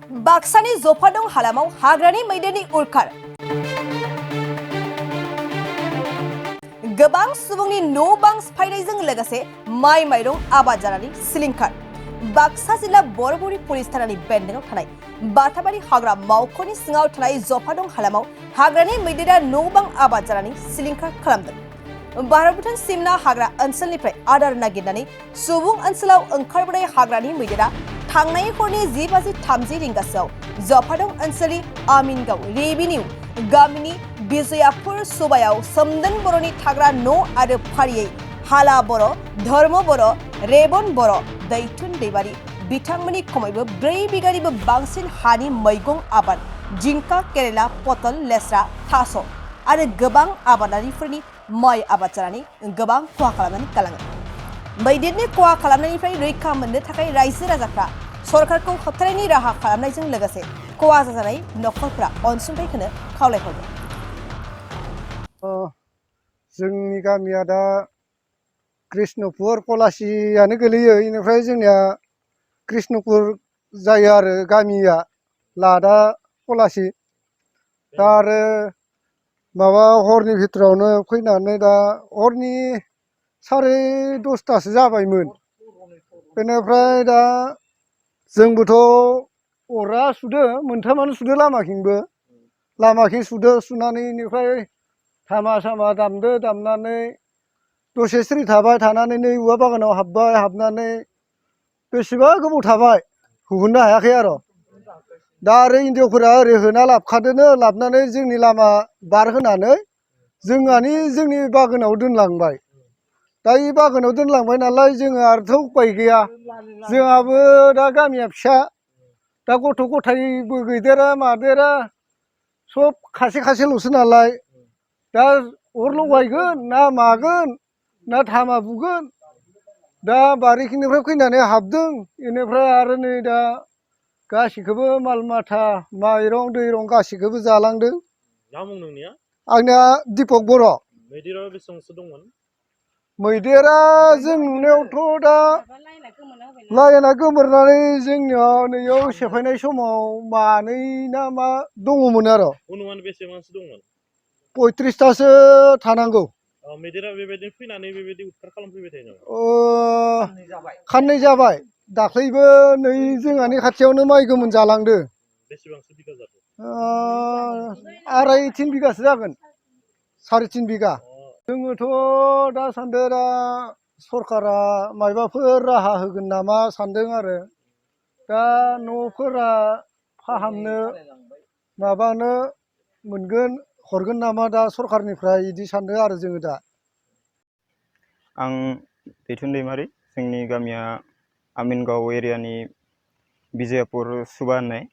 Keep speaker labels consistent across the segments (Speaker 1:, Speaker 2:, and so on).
Speaker 1: बाक्सानि जफादं हालामाव हाग्रानि मैदेरनि उरखार गोबां सुबुंनि न' बां सिफायनायजों लोगोसे माइ माइरं आबाद जानानै सिलिंखार बाक्सा जिल्ला बरबरि पुलिस थानानि बेन्दोंआव थानाय बाथाबारि हाग्रा मावख'नि सिङाव थानाय जफादं हालामाव हाग्रानि मैदेरा न' बां आबाद जानानै सिलिंखार खालामदों। भारतभुटान सिमना हाग्रा ओनसोलनिफ्राय आदार नागिरनानै सुबुं ओनसोलाव ओंखारबोनाय हाग्रानि मैदेरा थांनाय हरनि 10:30 रिंगासोआव जफादं ओनसोलनि आमिनगाव रेभिनिउ गामिनि बिजयापुर सुबायाव सोमदोन बर'नि थाग्रा न' आरो फारियै हाला बर', धर्म बर', रेबन बर', दैथुन दैमारि बिथांमोननि खमैबो 4 बिगानिबो बांसिन हानि मैगं आबाद जिंखा, केरेला, पटल, लेस्रा, थास' आरो गोबां आबादारिफोरनि माइ आबाद जानानै गोबां खहा खालामनानै गालाङो। मैदेरनि खहा खालामनायनिफ्राय रैखा मोननो थाखाय रायजो राजाफ्रा सरकारखौ होबथानायनि राहा खालामनायजों लोगोसे खहा जानाय नखरफ्रा अनसुंथाइ होनो खावलायहरदों।
Speaker 2: जोंनि गामिया दा कृष्णपुर पलासियानो गोलैयो। इनिफ्राय जोंनिया कृष्णपुर जायो आरो गामिया लादा पलासि। दा आरो माबा हरनि भितरावनो फैनानै दा हरनि 10:30 जाबायमोन। बेनिफ्राय दा जोंबोथ' अरा सुदो मोनथामानो सुदो लामाखिं सुदो सुनानै इनिफ्राय धामा सामा दामदो दामनानै दसे सिरि थाबाय थानानै नै औवा बागानाव हाबनानै बेसेबा गोबाव थाबाय हुहुननो हायाखै आरो। दा आरो हिनजावफोरा ओरै होना लाबखादोनो लाबनानै जोंनि लामा बारहोनानै जोंनि बागानाव दोनलांबाय। दा इ बागानाव दोनलांबाय नालाय जोङो आरोथ' उपाय गैया। जोंहाबो दा गामिया फिसा दा गथ' गथायबो गैदेरा मादेरा सब खासेल'सो नालाय दा अर लगायगोन ना मागोन ना धामा बुगोन। दा बारिखिनिफ्राय फैनानै हाबदों इनिफ्राय आरो नै दा गासिखौबो माल माथा माइरं दैरं गासिखौबो जालांदों।
Speaker 3: मा मुं नोंनिया?
Speaker 2: आंनिया दिपक बर'।
Speaker 3: मैदेरा बेसेबांसो दंमोन?
Speaker 2: मैदेरा जों नुनायावथ' दा लाइना गोमोरनानै जोंनियाव नैयाव सेफायनाय समाव मानै ना मा दङमोन आरो।
Speaker 3: अनुमान बेसेबांसो दंमोन?
Speaker 2: 35थासो थानांगौ।
Speaker 3: मैदेरा बेबायदि फैनानै बेबायदि उदखार खालामफैबाय थायो नामा?
Speaker 2: खाननै जाबाय। दाख्लैबो नै जोंहानि खाथियावनो माइ गोमोन जालांदो।
Speaker 3: बेसेबांसो बिगा जादों?
Speaker 2: 2.5-3 बिगासो जागोन। 3.5 बिगा। जोङोथ' दासान्दि दा सरकारा मायबाफोर राहा होगोन नामा सानदों आरो। दा न'फोरा फाहामनो माबानो मोनगोन हरगोन नामा दा सरकारनिफ्राय इदि सानदों आरो जोङो दा।
Speaker 4: आं दैथुन दैमारि। जोंनि गामिया आमिनगाव एरियानि बिजयापुर सुबा होननाय।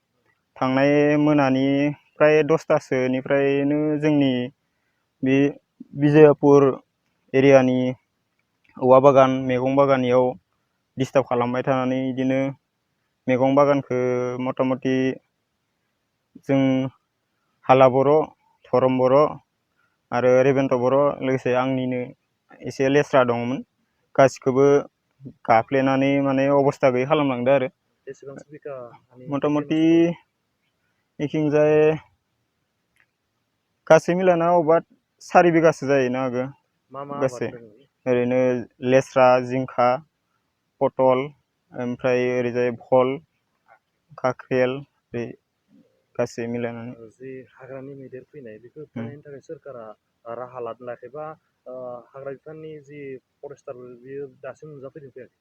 Speaker 4: थांनाय मोनानि फ्राय 10थासोनिफ्रायनो जोंनि बे बिजयापुर एरियानि औवा बागान मैगं बागानयाव डिस्टार्ब खालामबाय थानानै इदिनो मैगं बागानखौ मथा मथि जों हाला बर', धरम बर' आरो रेबेन्ट बर' लोगोसे आंनिनो एसे लेस्रा दङमोन गासिखौबो गाफ्लेनानै माने अबस्था गैयै खालामलांदो आरो।
Speaker 3: बेसेबांसो बिगा?
Speaker 4: मथा मथि इखिंजाय गासै मिलायना अबा 4 बिगासो जाहैनो हागौ।
Speaker 3: मा मा आबाद
Speaker 4: गासै
Speaker 3: दङ?
Speaker 4: ओरैनो लेस्रा, जिंखा, पटल ओमफ्राय ओरैजाय भल, काख्रेल बे गासै मिलायनानै।
Speaker 3: जि हाग्रानि मैदेर फैनाय बेखौ होबथानायनि थाखाय सोरखारा राहा लादों लायाखैबा हाग्रा बिफाननि जि फरेस्टार बियो दासिम नुजाफैदों फैयाखै?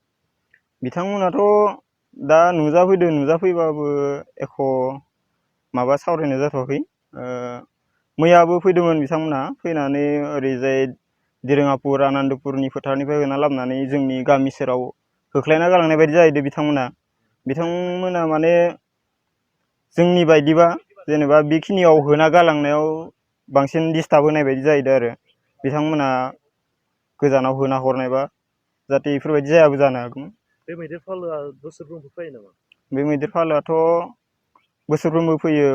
Speaker 4: बिथांमोनाथ' दा नुजाफैबाबो एख' माबा सावरायनाय जाथ'वाखै। मैयाबो फैदोंमोन बिथांमोना फैनानै ओरैजाय दिरोङापुर आनन्दपुरनि फोथारनिफ्राय होना लाबोनानै जोंनि गामि सेराव होख्लायना गालांनाय बायदि जाहैदों बिथांमोना माने जोंनि बायदिबा जेनेबा बेखिनियाव होना गालांनायाव बांसिन डिस्टार्ब होनाय बायदि जाहैदों आरो। बिथांमोना गोजानाव होना हरनायबा जाहाथे बेफोरबायदि जायाबो जानो हागौमोन।
Speaker 3: बे मैदेर फालोआ बोसोरफ्रोमबो फैयो नामा?
Speaker 4: बे मैदेर फालोआथ' बोसोरफ्रोमबो फैयो।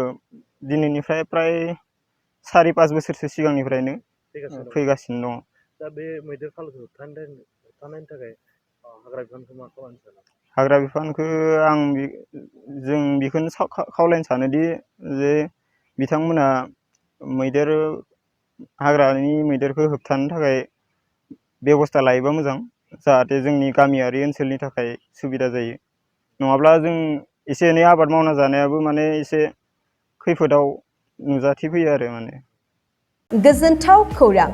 Speaker 4: दिनैनिफ्राय प्राय 4-5 बोसोरसो सिगांनिफ्रायनो फैगासिनो दङ।
Speaker 3: दा बे मैदेर फालोखौ होबथानायनि थाखाय हाग्रा बिफानखौ मा खालामनो सानो?
Speaker 4: हाग्रा बिफानखौ जों बेखौनो खावलायनो सानोदि जे बिथांमोना हाग्रानि मैदेरखौ होबथानो थाखाय बेबस्था लायोबा मोजां जाहाथे जोंनि गामियारि ओनसोलनि थाखाय सुबिदा जायो नङाब्ला जों एसे एनै आबाद मावना जानायाबो माने एसे खैफोदाव नुजाथिफैयो आरो माने
Speaker 1: गोजोनथाव खौरां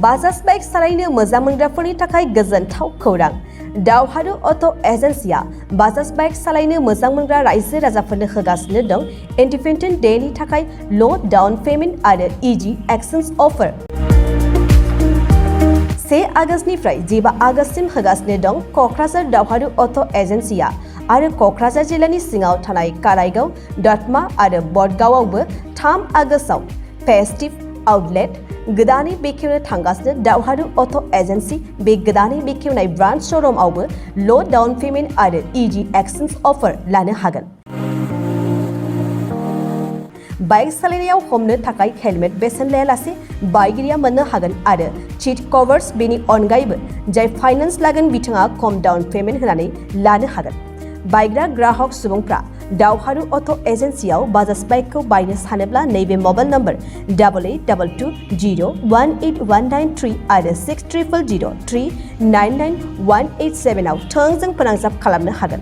Speaker 1: बाजाज बाइक सालायनो मोजां मोनग्राफोरनि थाखाय गोजोनथाव खौरां दावहारु अट' एजेन्सिया बाजाज बाइक सालायनो मोजां मोनग्रा रायजो राजाफोरनो होगासिनो दं इन्डिपेन्डेन्ट डेनि थाखाय ल' डाउन पेमेन्ट आरो इजि एक्सचेन्ज अफार 1 आगस्तनिफ्राय 15 आगस्तसिम होगासिनो दं क'क्राझार दावहारु अट' एजेन्सिया आरो क'क्राझार जिल्लानि सिङाव थानाय काराइगाव दतमा आरो बडगावआवबो 3 आगस्टआव फेस्टिभ आउटलेट गोदानै बेखेवनो थांगासिनो दावहारु अट' एजेन्सि बे गोदानै बेखेवनाय ब्रान्च श'रुमआवबो ल' डाउन पेमेन्ट आरो इजि एक्सचेन्ज अफार लानो हागोन बाइक सालायनायाव हमनो थाखाय हेलमेट बेसेन लायालासे बाइगिरिया मोननो हागोन आरो सीट कभार्स बेनि अनगायैबो जाय फाइनान्स लागोन बिथाङा खम डाउन पेमेन्ट होनानै लानो हागोन बायग्रा ग्राहक सुबुंफ्रा दावहारु अट' एजेन्सियाव बाजाज बाइकखौ बायनो सानोब्ला नैबे मबाइल नम्बर 8822018193 आरो 6000399187 आव थोंजों फोनांजाब खालामनो हागोन